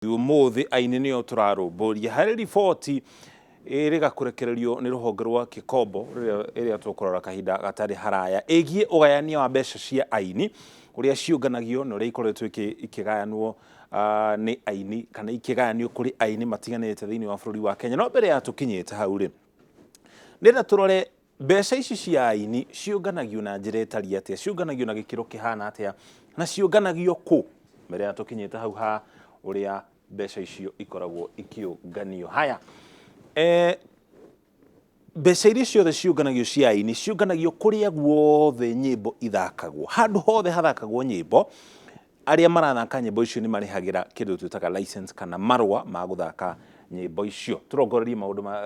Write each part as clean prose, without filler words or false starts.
Ũmũthĩ aini nĩo tũrarũmbũria harĩ riboti ĩrĩga kũrekererio nĩ rũhonge rwa Kĩkombo ĩrĩa tũkũrora kahinda gatarĩ haraya ĩgiĩ ũgayania wa mbeca cia aini, ũrĩa ciũnganagio na ũrĩa ikoretwo ikĩgayanwo nĩ aini kana ikĩgayanio kũrĩ aini matiganĩte thĩinĩ wa bũrũri wa Kenya. No mbere ya tũkinyĩte hau rĩ, nĩenda tũrore mbeca ici cia aini ciũnganagio na njĩra ĩtariĩ atĩa, ciũnganagio na gĩkĩro kĩhana atĩa, na ciũnganagio kũ, mbere ya tũkinyĩte hau ha ũrĩa mbeca icio ikoragwo ikĩũnganio. Haya, mbeca iria ciothe ciũnganagio cia aini ciũnganagio kũrĩa guothe nyĩmbo ithakagwo, handũ hothe hathakagwo nyĩmbo, arĩa marathaka nyĩmbo icio nĩ marĩhagĩra kĩndũ twĩtaga license kana marũa ma gũthaka nyĩmbo icio. Tũrongorerie maũndũ ma,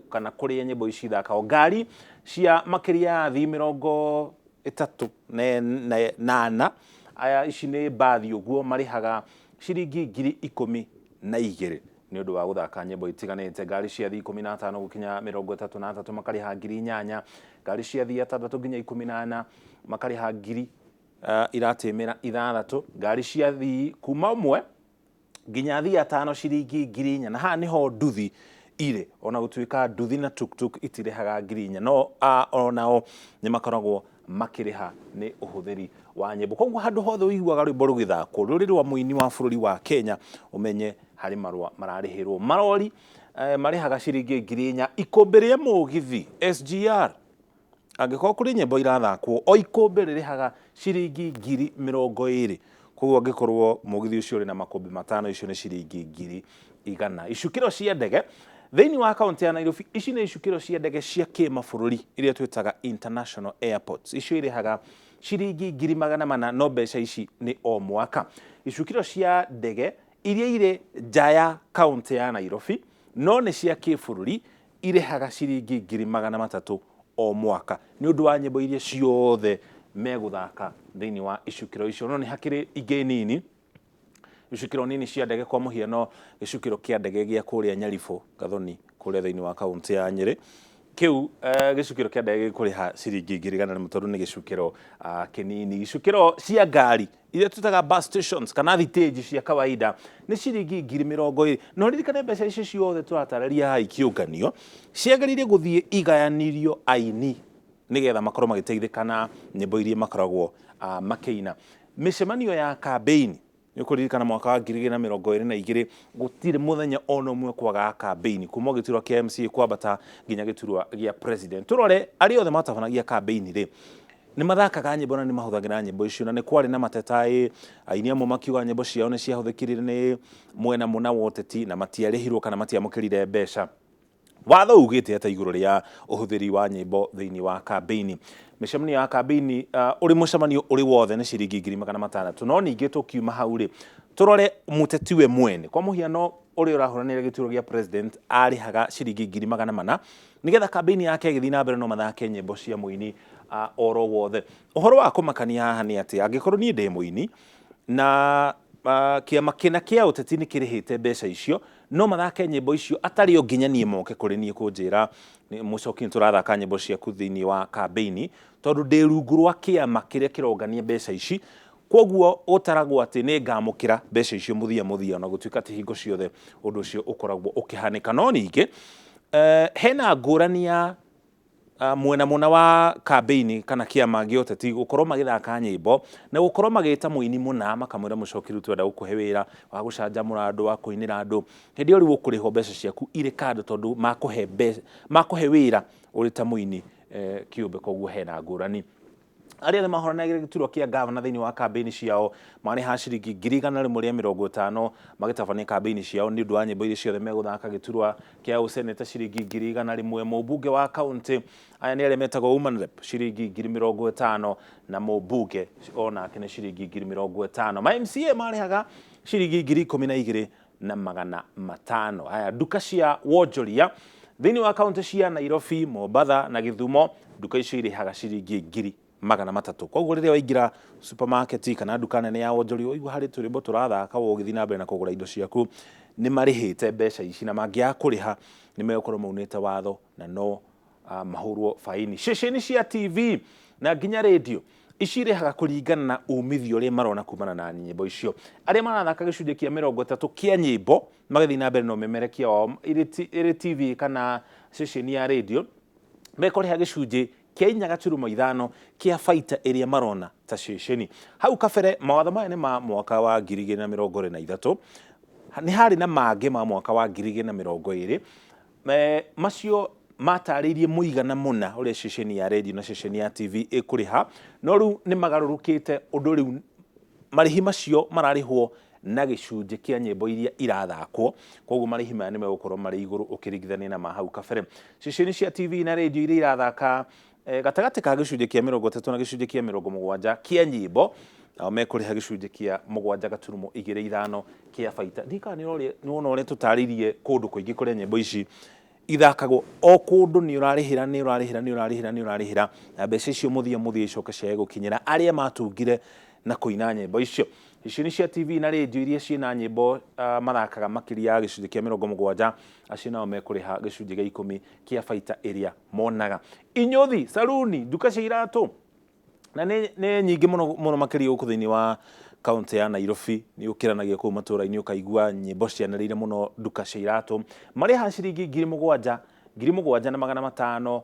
kana kũrĩa nyĩmbo ici ithakagwo. Ngari cia makĩria ya athii 34 na ana, aya ici nĩ mbathi ũguo, marĩhaga ciringi 12,000 nĩ ũndũ wa gũthaka nyĩmbo itiganĩte. Ngari cia athii 15 gũkinya 33 makarĩha 8,000. Ngari cia athii 6 nginya 14 makarĩha ngiri iratĩmĩra 6. Ngari cia athii kuma 1 nginya athii 5 ciringi 4,000, na haha nĩho nduthi irĩ. Ona gũtuĩka nduthi na tuktuk itirĩhaga 4,000, no onao nĩ makoragwo makĩrĩha nĩ ũhũthĩri wa nyĩmbo. Koguo handũ hothe ũiguaga rwĩmbo rũgĩthakwo rũrĩ rwa mũini wa bũrũri wa Kenya, ũmenye harĩ marũa mararĩhĩrwo. Marori marĩhaga ciringi 4,000. Ikũmbĩ rĩa mũgithi SGR, angĩkorwo kũrĩ nyĩmbo irathakwo, o ikũmbĩ rĩrĩhaga ciringi 20,000. Koguo angĩkorwo mũgithi ũcio ũrĩ na makũmbĩ 5, icio nĩ ciringi 100,000. Icukĩro cia ndege thĩinĩ wa kaũntĩ ya Nairobi, ici nĩ icukĩro cia ndege cia kĩmabũrũri iria twĩtaga international airports, icio irĩhaga ciringi 400,000, no mbeca ici nĩ o mwaka. Icukĩro cia ndege iria irĩ nja ya kaũntĩ ya Nairobi no nĩ cia kĩbũrũri irĩhaga ciringi 300,000 o mwaka nĩ ũndũ wa nyĩmbo iria ciothe megũthaka thĩinĩ wa icukĩro icio. No nĩ hakĩrĩ ingĩ nini, icukĩro nini cia ndege, kwa mũhiano gĩcukĩro kĩa ndege gĩa kũrĩa Nyaribũ Gathoni kũrĩa thĩinĩ wa kaũntĩ ya Nyĩrĩ, kĩu gĩcukĩro kĩa ndege gĩkũrĩha ciringi 100,100 tondũ nĩ gĩcukĩro kĩnini. Icukĩro cia ngari iria twĩtaga bus stations kana thitĩnji cia kawaida nĩ ciringi 20,000. Na ũririkane mbeca icio ciothe tũratarĩria haha ikĩũnganio ciagĩrĩire gũthiĩ igayanirio aini nĩgetha makorwo magĩteithĩka na nyĩmbo iria makoragwo makĩina. Mĩcemanio ya kambĩini, nĩ ũkũririkana mwaka wa 2022 gũtirĩ mũthenya ona ũmwe kwagaga kambĩini, kuma gĩturwa kĩa MCA kwambata nginya gĩturwa gĩa president. Tũrore arĩa othe matabanagia kambĩini rĩ, nĩ mathakaga nyĩmbo na nĩ mahũthagĩra nyĩmbo icio, na nĩ kwarĩ na mateta ĩ aini amwe makiuga nyĩmbo ciao nĩ ciahũthĩkire nĩ mwena mũna wa ũteti na matiarĩhirwo kana matiamũkĩrire mbeca. Watho ugĩte atĩa igũrũ rĩa ũhũthĩri wa nyĩmbo thĩinĩ wa kambĩini? Mĩcemanio ya kambĩini, ũrĩ mũcemanio ũrĩ wothe nĩ ciringi 600,000. No ningĩ tũkiuma hau rĩ, tũrore mũteti we mwene. Kwa mũhiano ũrĩa ũrahũranĩra gĩturwa gĩa president arĩhaga ciringi 400,000 nĩgetha kambĩini yake ĩgĩthiĩ na mbere no mathake nyĩmbo cia mũini oro wothe. Ũhoro wa kũmakania haha nĩ atĩ angĩkorwo niĩ ndĩ mũini na kĩama kĩna kĩa ũteti nĩ kĩrĩhĩte mbeca icio, no mathake nyĩmbo icio atarĩ o nginya niĩ moke kũrĩ niĩ kũnjĩra Mũchoki nĩ tũrathaka nyĩmbo ciaku thĩinĩ wa kambĩini, tondũ ndĩ rungu rwa kĩama kĩrĩa kĩrongania mbeca ici. Koguo ũtaragwo atĩ nĩ ngamũkĩra mbeca icio mũthia mũthia, ona gũtuĩka ti hingo ciothe ũndũ ũcio ũkoragwo ũkĩhanĩka. No ningĩ hena ngũrani ya mwena mũna wa kambĩini kana kĩama gĩa ũteti gũkorwo magĩthaka nyĩmbo na gũkorwo magĩta mũini mũna makamwĩra Mũchoki rĩu twenda gũkũhe wĩra wa gũcanjamũra andũ, wa kũinĩra andũ. Hĩndĩ ĩyo rĩu ũkũrĩhwo mbeca ciaku irĩ kando tondũ makũhe mbeca, makũhe wĩra ũrĩ ta mũini kĩũmbe, koguo hena ngũrani. Arĩa othe mahũranagĩra gĩturwa kĩa ngavana thĩinĩ wa kambĩini ciao marĩhaga ciringi 150,000 magĩtabania kambĩini ciao nĩ ũndũ wa nyĩmbo iria ciothe megũthaka. Gĩturwa kĩa ũseneta ciringi 100,000, mũmbunge wa kaũntĩ aya nĩ arĩa metagwo woman rep ciringi 50,000, na mũmbunge onake nĩ ciringi 50,000. Ma MCA marĩhaga ciringi 12,500. Haya, nduka cia wonjoria thĩinĩ wa kaũntĩ cia Nairobi, Mombatha na Gĩthumo, nduka icio irĩhaga ciringi 300,000. Koguo rĩrĩa waingĩra supermarket kana nduka nene ya wonjoria ũigua harĩ tũrwĩmbo tũrathaka we ũgĩthiĩ na mbere na kũgũra indo ciaku, nĩ marĩhĩte mbeca ici, na mangĩaga kũrĩha nĩ megũkorwo maunĩte watho na no mahũrwo baini. Ceceni cia TV na nginya radio, Ici irĩhaga kũringana na umithio ũrĩa marona kumana na nyĩmbo icio. Arĩa marathaka gĩcunjĩ kĩa 30 kĩa nyĩmbo magĩthiĩ na mbere na ũmemerekia wao ĩrĩ TV kana ceceni ya radio, mekũrĩha gĩcunjĩ kĩa 4.5 kĩa baita ĩrĩa marona ta ceceni. Hau kabere mawatho maya nĩ ma mwaka wa 2023, nĩ harĩ na mangĩ ma mwaka wa 2020. Macio matarĩirie mũigana mũna ũrĩa ceceni ya radio na ceceni ya TV ĩkũrĩha, no rĩu nĩ magarũrũkĩte ũndũ rĩu marĩhi macio mararĩhwo na gĩcunjĩ kĩa nyĩmbo iria irathakwo, koguo marĩhi maya nĩ megũkorwo marĩ igũrũ ũkĩringithania na ma hau kabere. Ceceni cia TV na radio iria irathaka gatagatĩ ka gĩcunjĩ kĩa 30 na gĩcunjĩ kĩa 70 kĩa nyĩmbo, nao mekũrĩha gĩcunjĩ kĩa 7.25 kĩa baita. Ndiũĩ kana nĩ wona ũrĩa tũtarĩirie kũndũ kũingĩ kũrĩa nyĩmbo ici ithakagwo, o kũndũ nĩ ũrarĩhĩra, nĩ ũrarĩhĩra, nĩ ũrarĩhĩra, nĩ ũrarĩhĩra, na mbeca icio mũthia mũthia icoke ciage gũkinyĩra arĩa matungire na kũina nyĩmbo icio. Ceceni cia TV na radio iria ciĩna nyĩmbo mathakaga makĩria ya gĩcunjĩ kĩa 70, acio nao mekũrĩha gĩcunjĩ gĩa 10 kĩa baita ĩrĩa monaga. Inyũthi, saruni, nduka cia iratũ, na nĩ nyingĩ mũno mũno makĩria gũkũ thĩinĩ wa kaunti ya Nairobi. Nĩ ũkĩranagia kũu matũra-inĩ ũkaigua nyĩmbo cianĩrĩire mũno nduka cia iratũ. Marĩhaga ciringi 7,000, 7,500,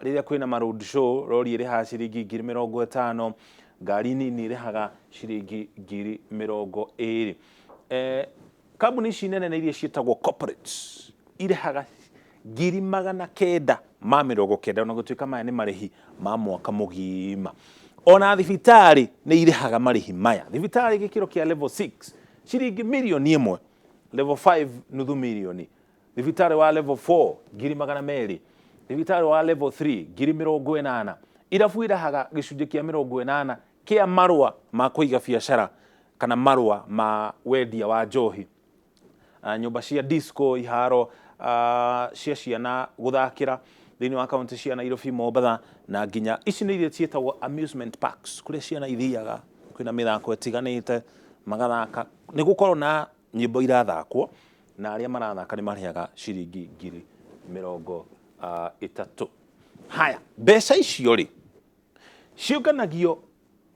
rĩrĩa kwĩna ma road show, rori ĩrĩhaga ciringi 50,000, ngari nini ĩrĩhaga ciringi 20,000. Kambuni ici nene nĩ iria ciĩtagwo corporates, irĩhaga 990,000, ona gũtuĩka maya nĩ marĩhi ma mwaka mũgima. Ona thibitarĩ nĩ irĩhaga marĩhi maya. Thibitarĩ gĩkĩro kĩa level 6 ciringi 1,000,000, level 5 nuthu mirioni, thibitarĩ wa level 4 200,000, thibitarĩ wa level 3 80,000. Irabu irahaga gĩcunjĩ kĩa 80 kĩa marũa ma kũiga biacara kana marũa ma wendia wa njohi. Nyũmba cia disco, iharo cia ciana gũthakĩra thĩinĩ wa kaunti cia Nairobi, Mombatha na nginya ici nĩ iria ciĩtagwo amusement parks, kũrĩa ciana ithiaga, kwĩna mĩthako ĩtiganĩte magathaka, nĩ gũkorwo na nyĩmbo irathakwo na arĩa marathaka nĩ marĩhaga ciringi 30,000. Haya, mbeca icio rĩ ciũnganagio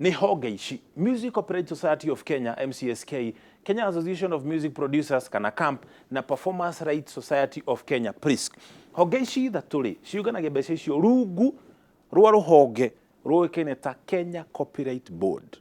nĩ honge ici: Music Copyright Society of Kenya, MCSK, Kenya Association of Music Producers kana CAMP, na Performance Rights Society of Kenya, PRISK. Honge ici ithatũ rĩ ciũnganagia mbeca icio rungu rwa rũhonge rũĩkaine ta Kenya Copyright Board.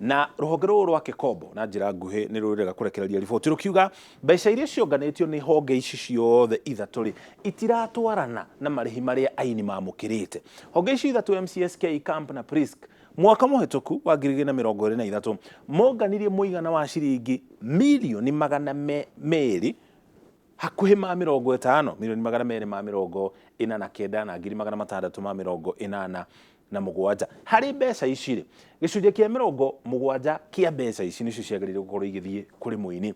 Na rũhonge rũrũ rwa Kĩkombo na njĩra nguhĩ nĩ rũrega kũrekereria riboti rũkiuga mbeca iria cionganĩtio nĩ honge ici ciothe ithatũ rĩ itiratwarana na marĩhi marĩa aini mamũkĩrĩte. Honge ici ithatũ, MCSK, CAMP na PRISK, mwaka mũhĩtũku wa 2023 monganirie mũigana wa ciringi 250,000,000 hakuhĩ ma 50, 249 na 687,000. Harĩ mbeca ici rĩ, gĩcunjĩ kĩa 70 kĩa mbeca ici nĩcio ciagĩrĩire gũkorwo igĩthiĩ kũrĩ mũini.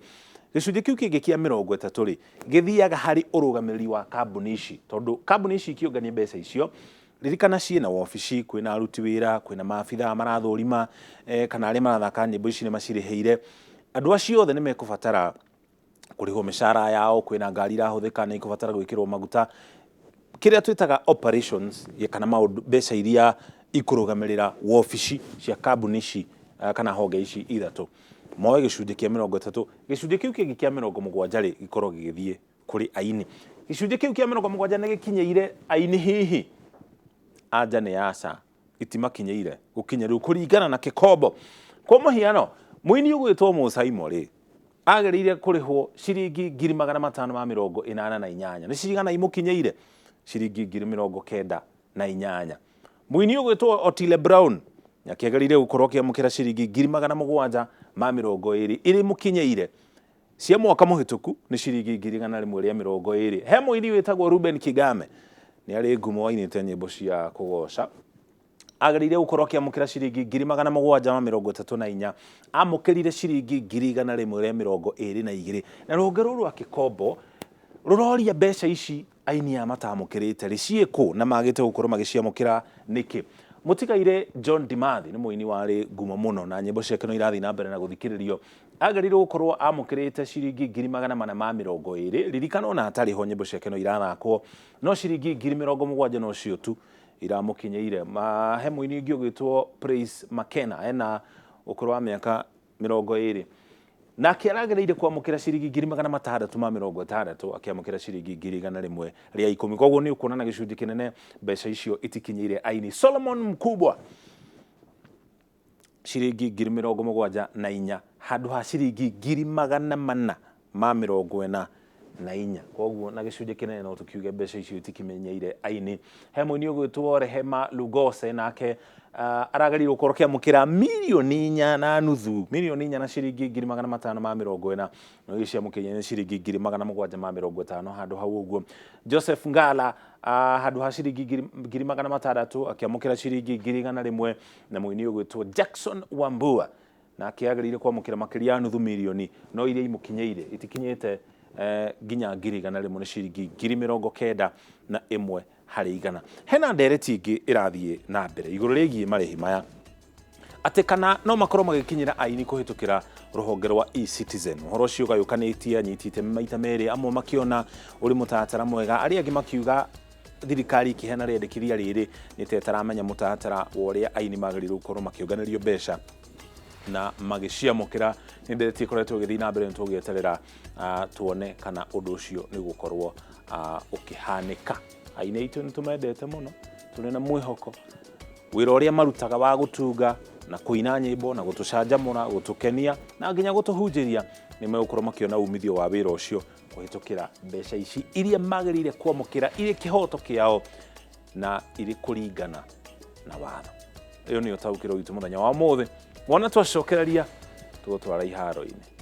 Gĩcunjĩ kĩu kĩngĩ kĩa 30 rĩ gĩthiaga harĩ ũrũgamĩrĩri wa kambuni ici, tondũ kambuni ici ikĩũngania mbeca icio, ririkana ciĩna wabici, kwĩna aruti wĩra, kwĩna maabithaa marathũrima kana arĩa marathaka nyĩmbo ici nĩ macirĩhĩire. Andũ acio othe nĩ mekũbatara kũrĩhwo mĩcara yao, kwĩna ngari irahũthĩka nĩ ikũbatara gwĩkĩrwo maguta, kĩrĩa twĩtaga operations kana maũndũ, mbeca iria ikũrũgamĩrĩra wabici cia kambuni ici kana honge ici ithatũ. Moe gĩcunjĩ kĩa 30, gĩcunjĩ kĩu kĩngĩ kĩa 70 rĩ gĩkorwo gĩgĩthiĩ kũrĩ aini. Gĩcunjĩ kĩu kĩa 70 nĩ gĩkinyĩire aini hihi? Anja nĩ aca, itimakinyĩire gũkinya rĩu kũringana na Kĩkombo. Kwa mũhiano, mũini ũgwĩtwo Mũcaimo rĩ agĩrĩire kũrĩhwo ciringi 588,000. Nĩ cigana imũkinyĩire? Ciringi 98,000. Mũini ũgwĩtwo Otile Brown akĩagĩrĩire gũkorwo akĩamũkĩra ciringi 720,000, ĩrĩ mũkinyĩire cia mwaka mũhĩtũku nĩ ciringi 120,000. He mũini wĩtagwo Ruben Kigame, nĩ arĩ ngumo, ainĩte nyĩmbo cia kũgoca, agĩrĩire gũkorwo akĩamũkĩra ciringi 734,000, amũkĩrire ciringi 122,000. Na rũhonge rũrũ rwa Kĩkombo rũroria mbeca ici aini aya matamũkĩrĩte rĩ ciĩkũ na magĩte gũkorwo magĩciamũkĩra nĩkĩ. Mũtigaire John Dimathi nĩ mũini warĩ ngumo mũno na nyĩmbo ciake no irathiĩ na mbere na gũthikĩrĩrio, agĩrĩirwo gũkorwo amũkĩrĩte ciringi 420,000. Ririkana ona atarĩ ho nyĩmbo ciake no irathakwo, no ciringi 70,000 nocio tu Iramũkinyĩire. He mũini ũngĩ ũgwĩtwo Praise Makena, ena ũkũrũ wa mĩaka 20, nake aragereire kwamũkĩra ciringi 660,000, akĩamũkĩra ciringi 110,000. Koguo nĩ ũkuona na gĩcunjĩ kĩnene mbeca icio itikinyĩire aini. Solomon Mkubwa, ciringi 74,000 handũ ha ciringi 444,000. Koguo na gĩcunjĩ kĩnene no tũkiuge mbeca icio itikimenyeire aini. He mũini ũgwĩtwo Rehema Lugose, nake aragereire gũkorwo akĩamũkĩra 4.5 mirioni, 4 na ciringi 540,000, no icio ciamũkĩire nĩ ciringi 750,000 handũ hau ũguo. Joseph Ngala, handũ ha ciringi 600,000 akĩamũkĩra ciringi 100,000. Na mũini ũgwĩtwo Jackson Wambua nake agĩrĩire kwamũkĩra makĩria ya 0.5 mirioni, no iria imũkinyĩire itikinyĩte nginya 100,000, nĩ ciringi 91%. Hena ndereti ĩngĩ ĩrathiĩ na mbere igũrũ rĩgiĩ marĩhi maya, atĩ kana no makorwo magĩkinyĩra aini kũhĩtũkĩra rũhonge rwa eCitizen. Ũhoro ũcio ũgayũkanĩtie anyiti itemi maita merĩ, amwe makĩona ũrĩ mũtaratara mwega, arĩa angĩ makiuga thirikari ikĩheana rĩendekithia rĩrĩ nĩ ta ĩtaramenya mũtaratara wa ũrĩa aini magĩrĩirwo gũkorwo makĩũnganĩrio mbeca na magĩciamũkĩra. Nĩ ndereti ĩkoretwo ĩgĩthiĩ na mbere, nĩ tũgĩeterera tuone kana ũndũ ũcio nĩ ũgũkorwo ũkĩhanĩka. Aini aitũ nĩ tũmendete mũno, tũrĩ na mwĩhoko wĩra ũrĩa marutaga wa gũtunga na kũina nyĩmbo na gũtũcanjamũra, gũtũkenia na nginya gũtũhunjĩria, nĩ megũkorwo makĩona umithio wa wĩra ũcio kũhĩtũkĩra mbeca ici iria magĩrĩire kwamũkĩra irĩ kĩhoto kĩao na irĩ kũringana na watho. Ĩyo nĩyo taũkĩro witũ mũthenya wa ũmũthĩ. Wona twacokereria, tũgũtwara iharo-inĩ.